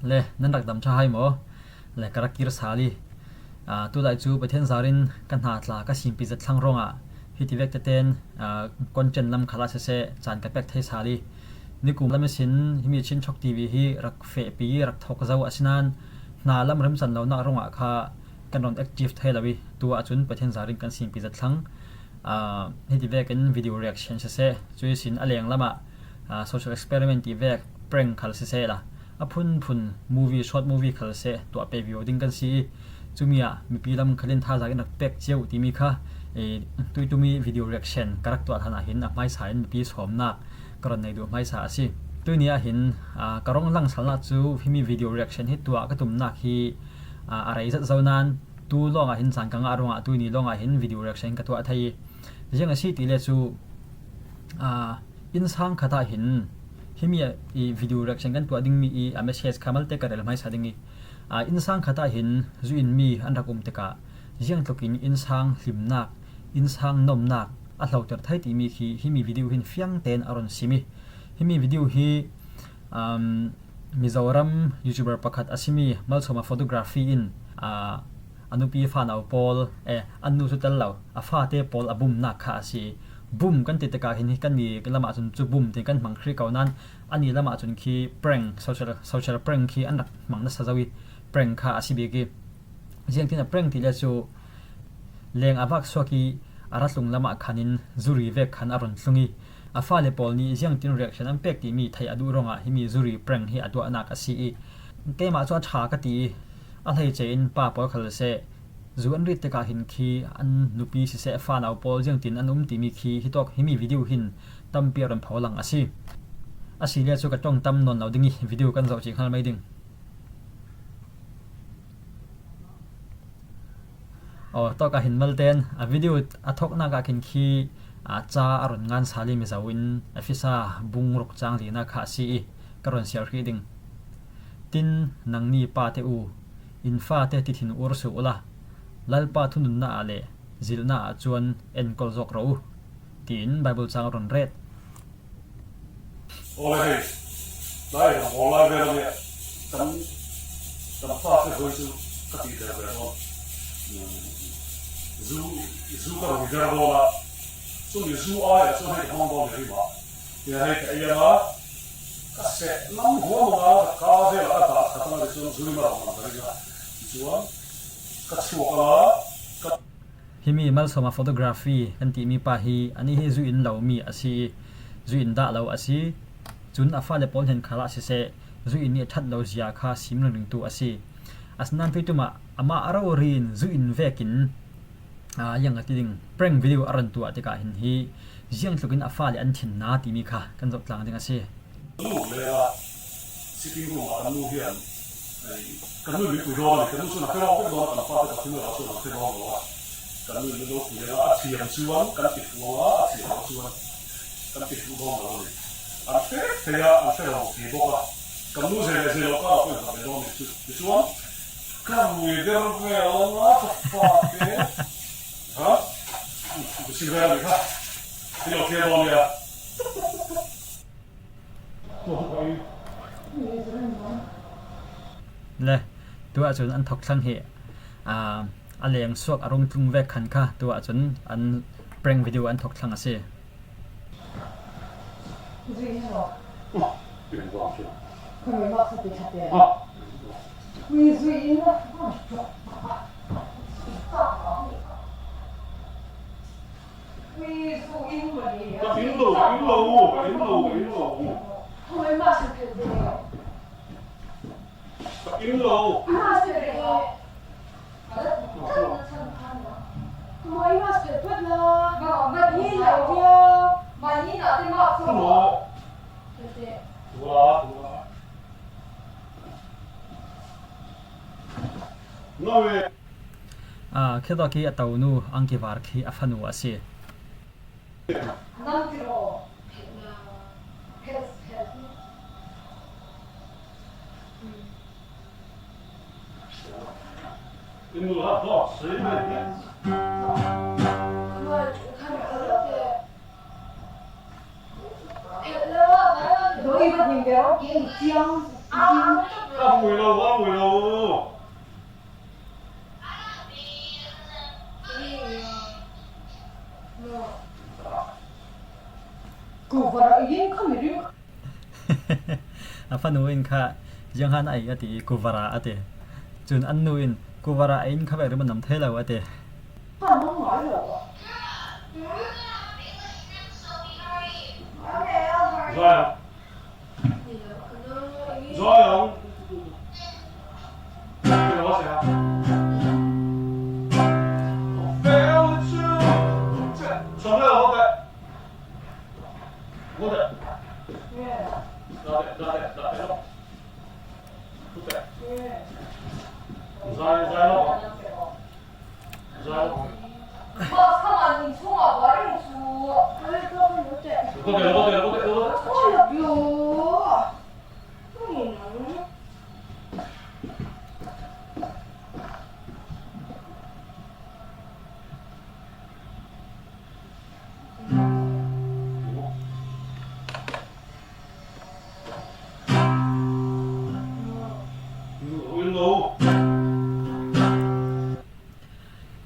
Le nan rak dam ṭha hai maw? Le ka rak kir sal i tulai cu Pathian zar in ka hna tla ka simpi zatthlang ruangah hi ti vek teten content lam khala siseh caan ka pek thei sal i nikum lam sin himi Chinchok TV hi rak fehpi rak thok zo asinain hna lam remcan lonak ruangah kha kan ron active thei lo i tu ahcun Pathian zar in kan simpi zatthlang hi ti vek in video reaction siseh cui sin a leng lam ah social experiment ti vek prank khal siseh la a phunphun movie short movie khal seh tuah pe vio ding kan si i cumi ah mipi lam khalin thazaang in rak pek cio timi kha tuitumi video reaction ka rak tuah than ah hin a hmaisa in mipi sawmnak ka ron nei duh hmaisa a si. Tuni ah hin ka rong lang salnak cu himi video reaction hi tuah ka tumnak hi a rei zat zo nain tu lawng ah hin caan ka ngah ruangah tuni lawng ah hin video reaction ka tuah thei i ziang a si ti le cu inn sang khat ah hin himi i video reaction kan tuah dingmi i a message kha malte ka rel hmaisa ding i inn sang khat ah hin zu in mi an rak um tikah ziang tluk in inn sang hlimnak inn sang nomnak a hloter thai timi khi himi video hin fiang tein a ron sim i himi video hi Mizoram YouTuber pakhat a simi Malsawma photography in a nupi fanau pawl an nu cu tel lo a fate pawl a bumnak kha a si bum kan ti tikah hin kan ni lam ahcun cu bum ti kan hmang hrih ko nain ani lam ahcun khi prank social social prank khi an rak hmang nasa zo i prank kha a si bik i ziang tin a prank ti le cu leng a vak suak i a ratlung lam ah khan in zuri vek khan a run thlung i a fale pawl nih ziang tin reaction an pek timi thei a duh ruangah himi zuri prank hi a tuahnak a si i keimah cu a ṭha ka ti i a hleice in pa pawl khal seh zu an rit tikah hin khi an nupi siseh fanau pawl ziangtin an um timi khi hi tawk himi video hin tampi a ron pholang a si. A si le cu ka tong tam nawn lo ding i video kan zoh chih hngal mei ding. Aw tawk ah hin malten a video a thoknak ah khin khi a ca a ron ngan sali mizo in afisa bungruk chang lina kha a si i ka ron siar hrih ding. Tin nangni pa te u In fate ti thin ur suh ula, Lalpa thununnak ah le zilhnak ah cun enkawl zawk rawh u, tiin Baibal caang a run ret. Awle hei, lai ram hawl lai vel ania kan kan fate hawi cu ka ti der ve dawn. Zu zu ka rui der dawn a, chumi zu aiah chuan hei ka hmang dawn ni rim ah, tia hei ka ei anga, Ka seh lam huam anga ka ka velah ka dah khat anga tichuan zulim a rawn lang ka ring a, tichuan ka chhuak anga ka. Himi Malsawma photography kan timi pa hi anih hi zu inn lomi a si i zu inn dah lo a si. Cun a fale pawl hen khal ah siseh zu inn nih a ṭhat lo zia kha sim lengmangtu a si. Asinain tuitum ah amah a rori in zu inn vek in iang a ti ding prank video a ran tuah tikah hin hi ziang tluk in a fale an thin na timi kha kan zoh tlang ding a si. Nu le a sitting room ah kan nu hian kan nu min pui dawn a ni. Kan nu chuan a hre rawng vek dawn a, kan fate pathum erawh chuan an hre rawng lo a. Kan nu in min lo pui anga a thiam chuan kan ti fuh anga a thiam loh chuan kan ti fuh dawn lo a ni. An hre thei a, an hre lo ti bawk a. Kan nu zei leh zei lo karah pawh in hlat ve dawn a ni chu. Tichuan Ka rui der vel anga ka fate ha ka sim vel anih kha i lo thlir dawn nia. Le tu ahcun an thok thlang hi a leng suak a rung tlung vek khan kha tu ahcun an prank video an thok thlang a si. Khi khi a tonu angki var khi a fanu a si. mui lo, a mui lo. A fanu in kha Johan ai a ti i kuvara a ti. Cun an nu in kuvara ein kha rim a nam thei lo a ti. Zai Zai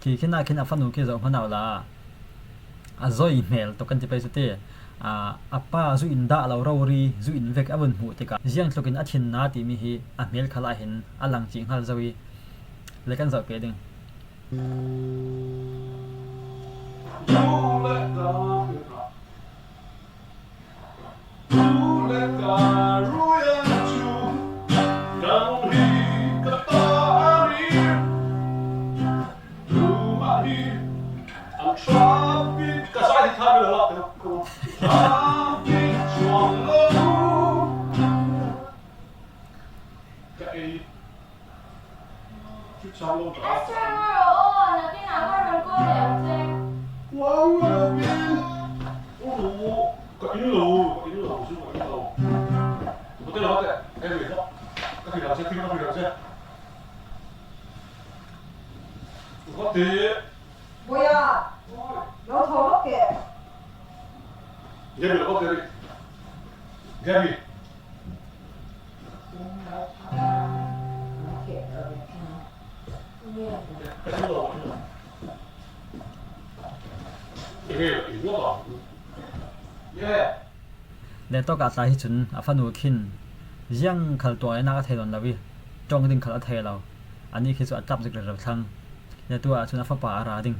Khi khin ah khin a fanu khi zoh hmanh ah la a zoi hmel tuk kan ti pei cu ti. A pa zu in dah lo rori zu in vek a vun hmuh tikah ziang tluk in a thin na timi hi a hmel khal ah hin a lang chih hngal zo i le kan zoh pe ding. Le tawk ah tlai hi cun a fanu khin ziang khal tuah in a ka thei tawn lo i ṭong ding khal a thei lo. Anih khi cu a ṭap zik rero thlang. Le tu ah cun a fapa a ra ding.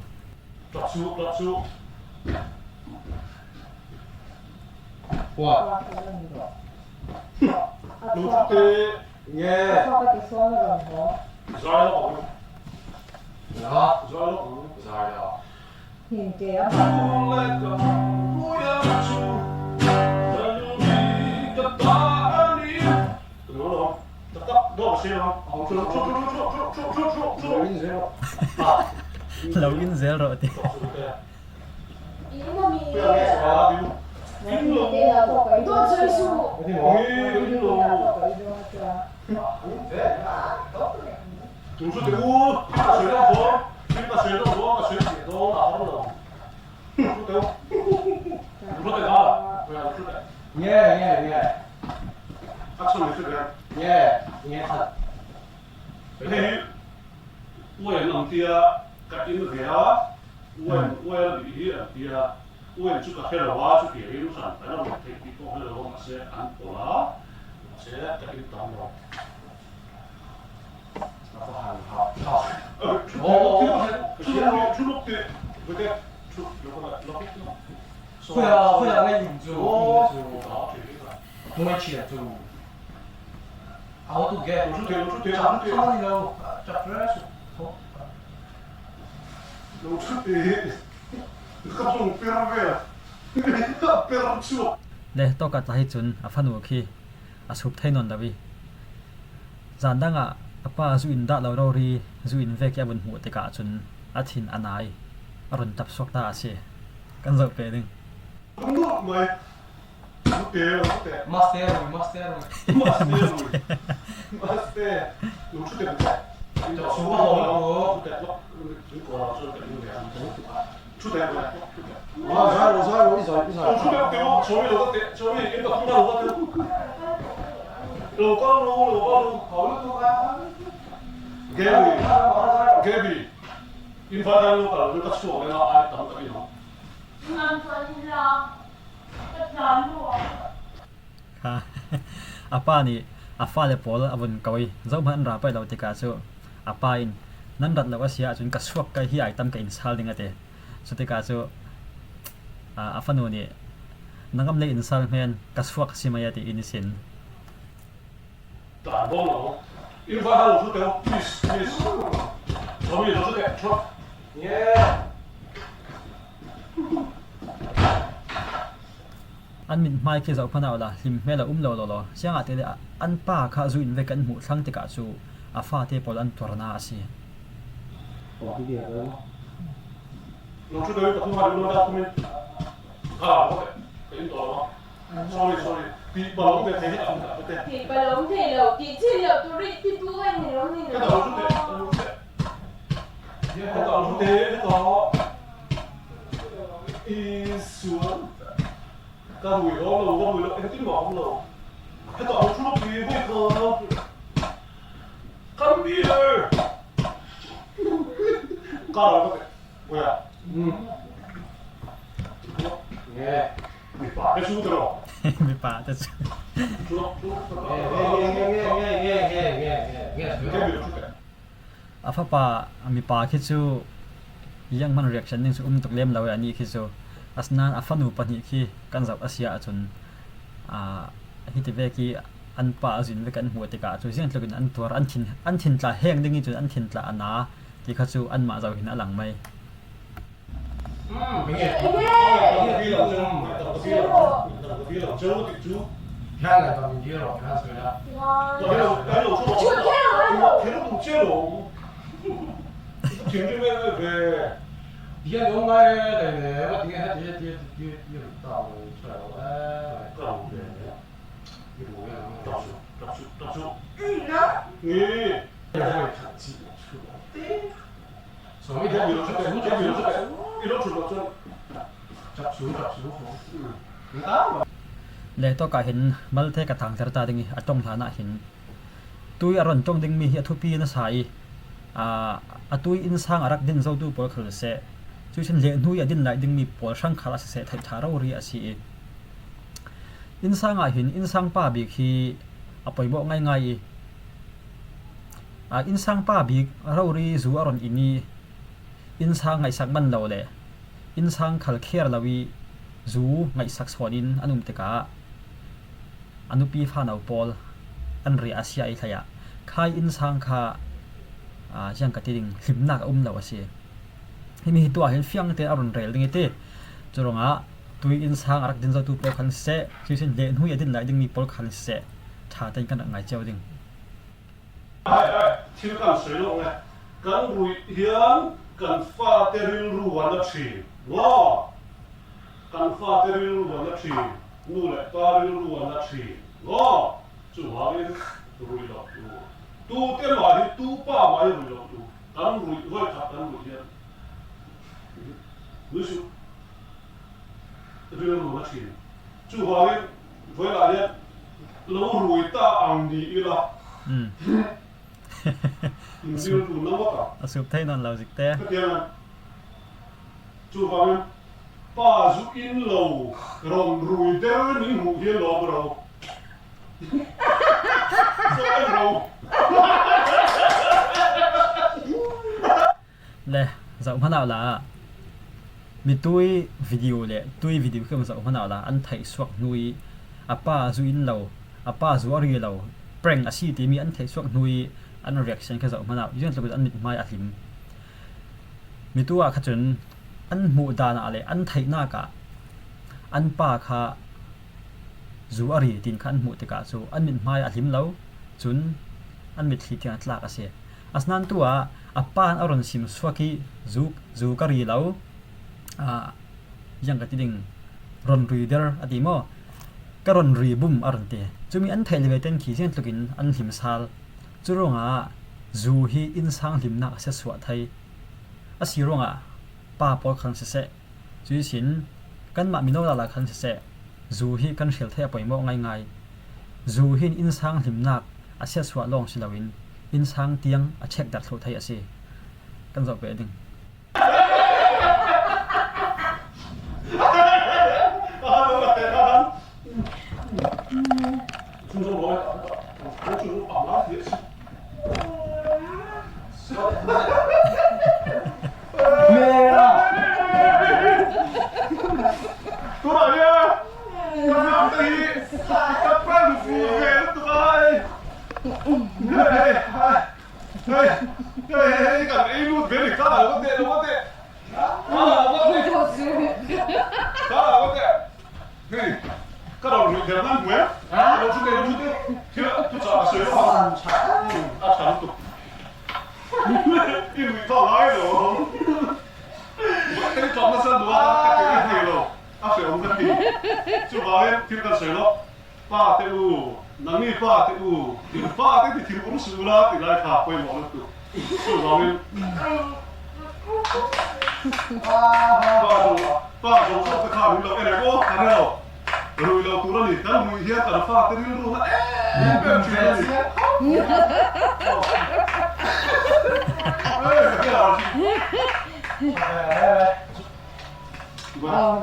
Lo in zel rawh ti. Le tawka tla hi cun a fanu khi a sup thei nawn lo i zan dang ah a pa zu in dah lo rori zu in vek i a vun hmuh tikah cun a thin a nai a run tap suak ta a si. Kan zoh pe ding. Lo kal lo, lo kal lo. Gaby, Gaby, in va dan lo kal lo ka chuak le ai tam ka in. Kha a pa nih a fale pawl a vun ko i zohhmanh an ra pai lo tikah cu a pa in nan rat lo a si ahcun ka suak kai hi ai tam ka in sal ding a ti. Cu tikah cu a fanu nih na ngam le in sal hmen ka suak si mei a ti in i sin. Tan bong lo. In va hal thu teo please please. Tommy lo thu te truck. Yeah. An mithmai khi zoh hmanh ah la hlim hmel a um lo lawlaw. Siangah te le an pa kha zu in vek an hmuh thlang tikah cu a fate pawl an tuarnak a si. Lo thu teo pathum ha lo da kumin. Ha ka in to lo. Sorry sorry. Ti balong te thei hi am ta te. Ti balong thei lo ti chi lo tu ri ti tu ai ni lo ni Ka lo thu te. Ka lo thu te to. I suan ka rui lo lo ka rui lo engtin mah um lo heta ang thu pi voi kha kan beer ka ra ka oya Nge. Mi pa te chu te ro Mi pa te chu. Nge nge nge nge nge nge nge nge nge nge. A fapa mipa khi cu ianghman reaction ning cu um tuk lem lo i anih khi cu. Asinain a fanu pahnih khi kan zoh a si ahcun hiti vek i an pa a zin vek an hmuh tikah cu ziangtluk in an tuar an thin an thin tla heng ding in cun an thin tla a na ti kha cu anmah zoh hin a lang mei. Le tawk ah hin malte ka thangter ta ding i a tong hlan ah hin tui a ron tong dingmi hi a thupi in a sa i a tui innsang a rak din zotu pawl khal siseh cucun lehnu i a din lai dingmi pawl hrang khal ah siseh theih ṭha rori a si i innsang ah hin innsang pa bik hi a poimawh ngaingai i Innsang pa bik rori zu a ron inn i innsang ngaihsak manh lo le innsang khal kher lo i zu ngaihsak sawn in an um tikah a nupi fanau pawl an riah a sia i hlei ah khai innsang kha ziang ka ti ding hlimnak a um lo a si. Himi hi tuah hin fiang tein a run rel ding i ti. Cu ruangah tui innsang a rak din zotu pawl khan siseh, cuicun lehhnu i a din lai dingmi pawl khan siseh, ṭha tein kan rak ngai cio ding. Thil kan soi lo nge. Kan ruih hian kan fate rilru an a ṭhin. Maw? Kan fate rilru an a ṭhin. Nu le pa rilru an a ṭhin. Maw? Chuvangin ruih lo tur. Tute mah hi tu pa mah hi ruih lo tur. Kan ruih voikhat kan ruih hian nui suh. Rilru an a ṭhin. Chuvangin Vawilah hian lo rui ta ang ni ila in rilru na ngawt ang. A sup thei nawn lo zik te. Hetiang an chuvangin pa zu in lo rawn rui der min hmuh hian lawm ro. Sawi ro. Le zoh hmanh ah la mi tui video le tui video khi zoh hmanh ah la an theih suak hnu i a pa zu in lo a pa zu a ri lo prank a si timi an theih suak hnu i an reaction khi zoh hmanh ah zeitluk in an mithmai a hlim. Mi tu ah kha cun an hmuh dan ah le an theihnak ah an pa kha zu a ri tin kha an hmuh tikah cu an mithmai a hlim lo cun an mitthli tiang a tlak a si. Asinain tu ah a pa a run sim suak i zu zu ka ri lo iang ka ti ding ron ri der a ti maw ka ron ri bum a run ti. Cumi an theih le ve ten khi zeitluk in an hlim sal. Cu ruangah zu hi innsang hlimnak a si suah thai. A si ruangah pa pawl khan siseh cuisin kanmah mino lala khan siseh zu hi kan hrial thai a poi maw ngaingai. Zu hin innsang hlimnak a siatsuah lawng si loin innsang tiang a chekdarh thlu thei a si. Kan zoh ve ding.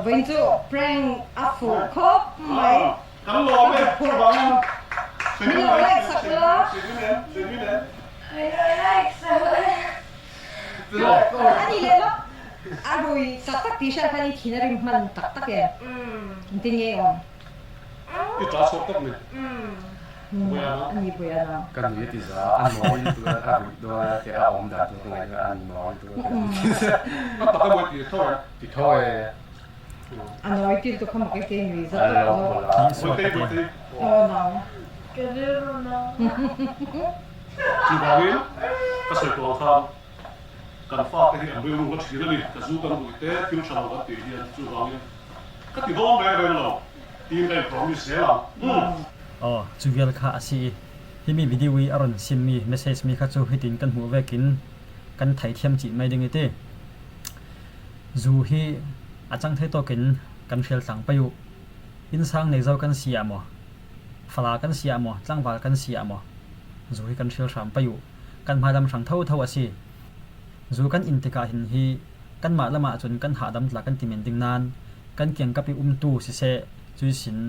Vei cu prank a fuh khop mai. Min lo like sak la. Ani le lo. A rui taktak ti sha khan i thin a rim hman taktak e. Tin nge om. Ani pui ana. Kan nui ti za an mawi tu a rui do te a om da tu ngai an mawi tu. Ti thoi. A noi til tu kham ke ke nui za to. Oh no. Chuvangin ka sawi tawh ang khan kan fate hi an rilru ka thin a ni, ka zu kan rui te thil tha lo kan tih hian chuvangin ka ti dawn reng reng lo tiin ka inpromise zel ang. Aw, cu vial kha a si i himi video i a ron simmi message mi kha cu hitin kan hmuh vekin kan theithiam chih mai ding i ti. Zu hi a cang thei tawkin kan hrial tlang pei u. Innsang nei zo kan si ah maw, fala kan si ah maw, tlangval kan si ah maw, zu hi kan hrial hram pei u. Kan hmailam hrang thotho a si. Zu kan inn tikah hin hi kanmah lam ahcun kan hahdam tla kan ti men ding nain kan kiangkap i umtu siseh, cuisin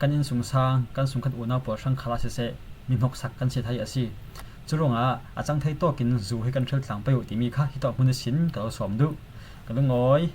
kan innsung sang, kan sungkhat unau pawl hrang khal ah siseh, mi hnoksak kan si thai a si. Curuangah a cang thei tawk in zu hi kan hrial tlang pei u timi kha hi tuah hmun sin ka lo sawm duh. Ka lungawi.